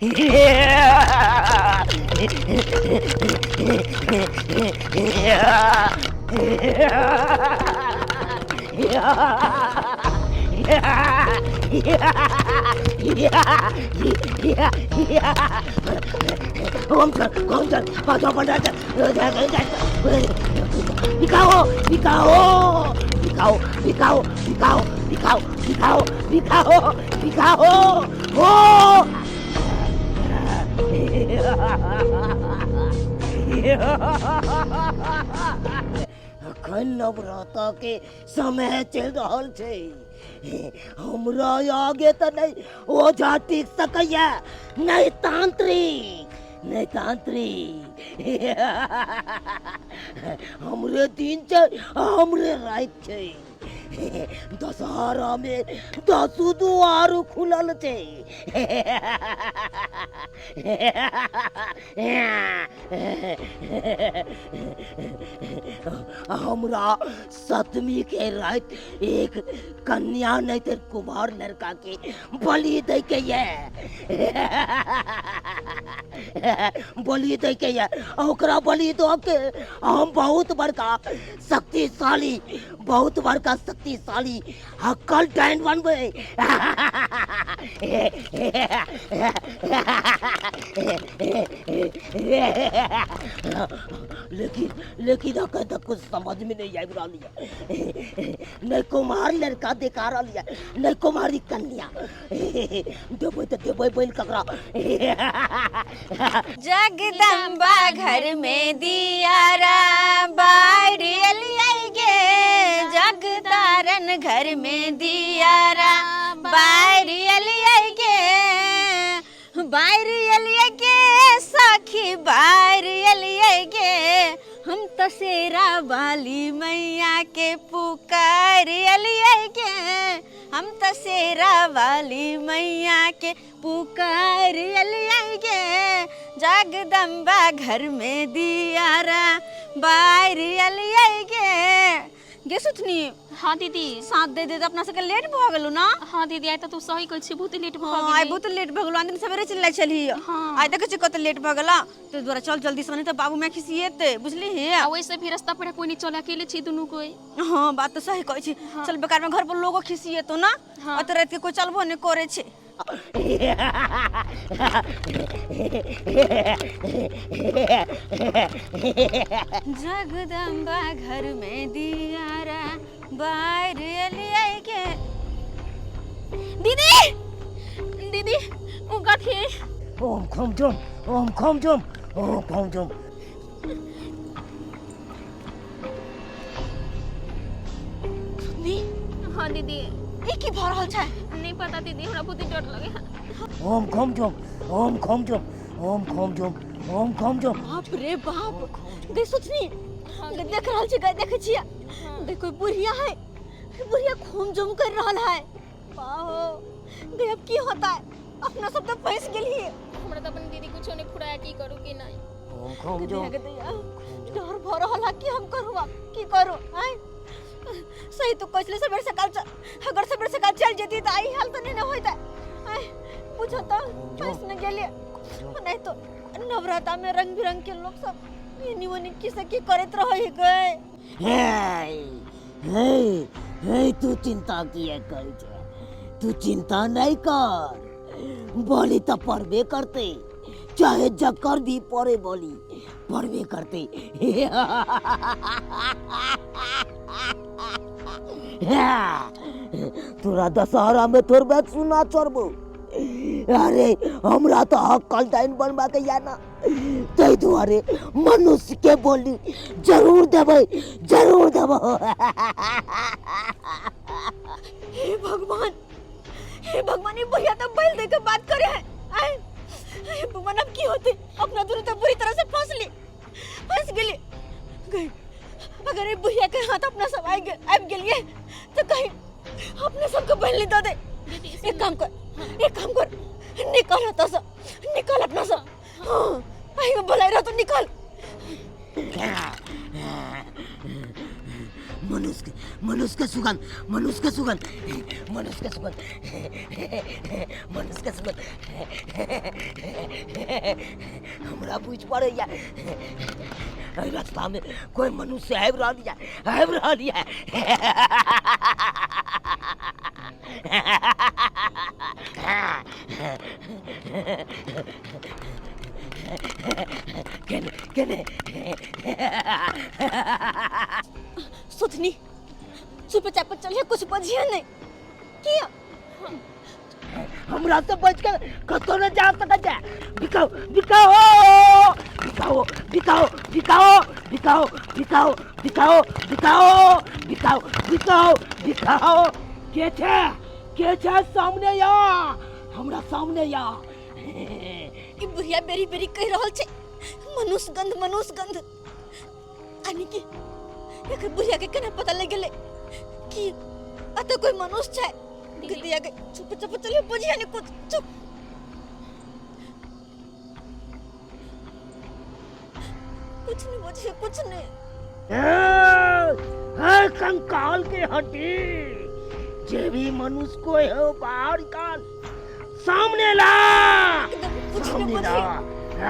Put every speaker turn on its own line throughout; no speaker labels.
ओम चल ओम चल पाछा पड़ा चल दिखाओ दिखाओ दिखाओ दिखाओ दिखाओ दिखाओ दिखाओ दिखाओ दिखाओ ओ अखन नवराता के समय चलि रहल छै। हमरा आगे तऽ नहि ओझा टिक सकैया, नहि तांत्रिक, नहि तांत्रिक। हमरे दिन छै, हमरे राति छै। दशहरा में दसू दुआर खुलल छै। हमरा सतमी के राति एक कन्या नहीं तो कुमार लड़का के बलि दै के ये, बलि दै के ये। ओकरा बलि दऽ के हम बहुत बड़का शक्तिशाली, बहुत बड़का शक्तिशाली हक्कल डाइन बनबै। लेकिन लेकिन अखन तक कुछ समझ में नहीं आबि रहल ये। नहीं कुमार लड़का देखा रहल ये, नहीं कुमारी कन्या। देबै तऽ देबै बलि ककरा?
जगदम्बा घर में दियारा बारी अलियै गे, जगतारन घर में दियारा बारी अलियै गे, बारी अलियै गे सखी, बारी अलियै गे। हम तो शेरा वाली मैया के पुकार अलियै गे, हम तो शेरा वाली मैया के पुकार अलियै गे। जगदम्बा घर में दियारा बारी अलियै गे। गे सुथनी।
हाँ दीदी।
साथ दे दे, अपना सबके लेट भऽ गेलो ना।
हाँ दीदी, आइ तऽ तू सही कहै छी, बहुत लेट भऽ
हाँ, आइ
गेलै।
बहुत लेट भऽ गेलो। आन दिन सवेरे चलि छलही।
हाँ।
आइ देखै छी कते लेट भऽ गेला, ताहि दुआरे चल जल्दी से, नहीं तऽ बाबू माय खिसिएतै, बुझलिही।
आ वैसे भी रास्ता पर कोई नहीं चले, अकेले छी दुनू कोई।
हाँ, बात तऽ सही कहै छी।
हाँ।
चल, बेकार में घर पर लोगो खिसिएतो ना।
हाँ।
अत राति के कोई चलबो नहीं करे छै। जगदम्बा घर में दियारा बाहर अलियै गे।
दीदी, दीदी, ओ कथी?
ओम खोम जुम, ओम खोम जुम, ओम खोम जुम।
दी।
हाँ दीदी।
ई की भऽ रहल छै?
नहीं पता दीदी, हमरा बहुत डर लगे है।
ओम खोम जुम, ओम खोम जुम, ओम खोम जुम, ओम खोम जुम।
बाप रे बाप, गई सोचनी, गई देख रहल छी, गई देखै छियै, गई कोई बुढ़िया है, बुढ़िया खूम जुम कर रहल है। बाहो गई, अब की होता है? अपना सब तो फंस गेलिए।
हमरा तऽ अपन दीदी कुछो नहीं फुराया, की करू की नहीं।
ओम खोम
गदैया
जुम।
गदैया, डर भऽ रहल है। की हम करू अब? की करू आय? सही तो कहले सबेर सकाल चल, अगर सबेर सकाल चल जेती तऽ आई हाल तऽ नहीं न होता। आय बुझो तो फंस न गेलिए। नहीं तो नवराता में रंग बिरंग के लोग सब एनी ओनी की से की करैत रहे गए।
हे हे हे, तू चिंता किए करै छै? तू चिंता नहीं कर, बोली तऽ पड़बे करते, चाहे जकर भी पड़े, बोली पड़बे करते। तोरा दशहरा में थोड़बे सुना चढ़बो। अरे हमरा तऽ हक्कल डाइन बनबा के या ना, ताहि दुआरे मनुष्य के बोली जरूर देबै, जरूर देबै।
हे भगवान, हे भगवान, ये बुढ़िया तो बैल दे के बात करे है। आय हे भगवान, अब की होते? अपना दोनों तो बुरी तरह से फंस ली, फंस गेली गई। अगर ये बुढ़िया के हाथ अपना सब आइ गेल, आबि गेलिए तो कहीं अपने सबके बैल दे दे। एक काम कर, एक काम कर, निकल हता से, निकल अपना सब। हाँ, आई बोलाई रहा तो निकल।
मनुष्य मनुष्य के सुगंध, मनुष्य के सुगंध, मनुष्य के सुगंध, मनुष्य के सुगंध हमरा बुझि पड़ैया एहि रास्ता में कोई मनुष्य आबि रहल यऽ, आबि रहल यऽ। केने केने
सुथनी चुपचाप चलिए, कुछ बजिए नहीं किया।
हमरा से बच के कतौ न जा सकै छै। बिकाओ बिकाओ बिकाओ बिकाओ बिकाओ बिकाओ बिकाओ बिकाओ बिकाओ बिकाओ बिकाओ बिकाओ। के छै, के छै सामने या, हमरा सामने या।
ई बुढ़िया बेरी बेरी कहि रहल छै मनुष्य गंध, मनुष्य गंध। यानी कि एकर बुढ़िया के केना पता लग गेलै कि एतऽ कोई मनुष्य छै? दिया के चुप चुप चलिए, बुझिए नहीं कुछ, चुप। कुछ नहीं बुझिए, कुछ नहीं।
ए, कंकाल के हड्डी, जे भी मनुष्य को है बाहर निकाल, सामने ला,
एकदम कुछ नहीं
सामने ला।
बुझिए।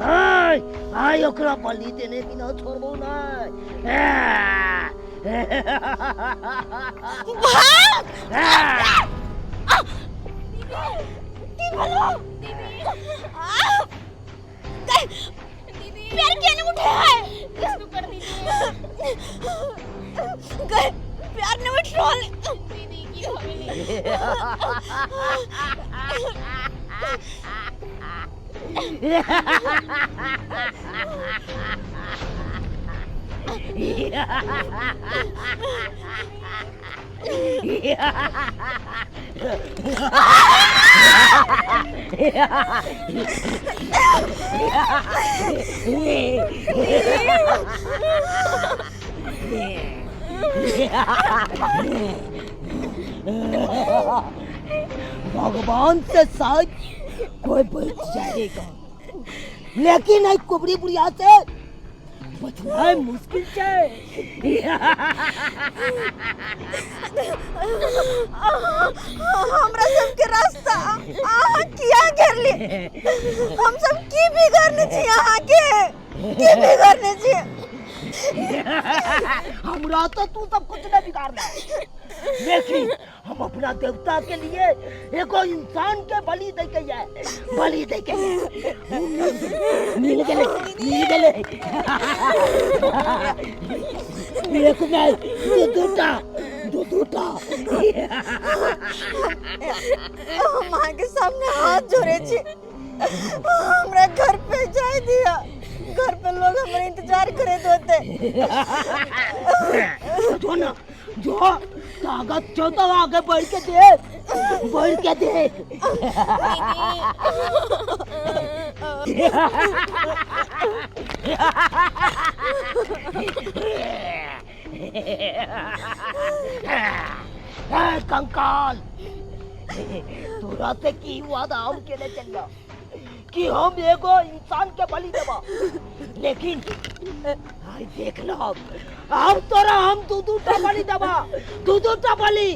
आय आय ओकरा बलि देने बिना छोड़बो नहीं।
भाग! की भेलो?
दीदी
पैर किया नहीं उठे है?
कुछ कर दीजिए।
गए पैर नहीं उठ रहल।
दीदी की हो गेलै?
भगवान से शायद कोई बच जाएगा, लेकिन एक कुबड़ी बुढ़िया से बचना मुश्किल है।
हमरा सबके रास्ता अहाँ किया घेरली? हम सब की बिगाड़ने छी अहाँ के? की बिगाड़ने छी?
हमरा तो तू सब कुछ नहीं बिगाड़ रहा, लेकिन हम अपना देवता के लिए एगो इंसान के बलि दे के है, बलि दे के है। मिल गए, मिल गए। एक नहीं, दो दूटा, दो दूटा।
हम अहाँ के सामने हाथ जोड़े छी, हमरा घर पे जाय दिया। घर पे लोग हमरे इंतजार करत होते।
जो ना, जो ताकत छो तो आगे बढ़ के देख, बढ़ के देख। ए कंकाल, तोरा से की वादा हम केने चलिया कि हम एगो इंसान के बलि देबा, लेकिन आई देख लो अब तोरा हम दू दू टा बलि देबा, दू दू टा बलि।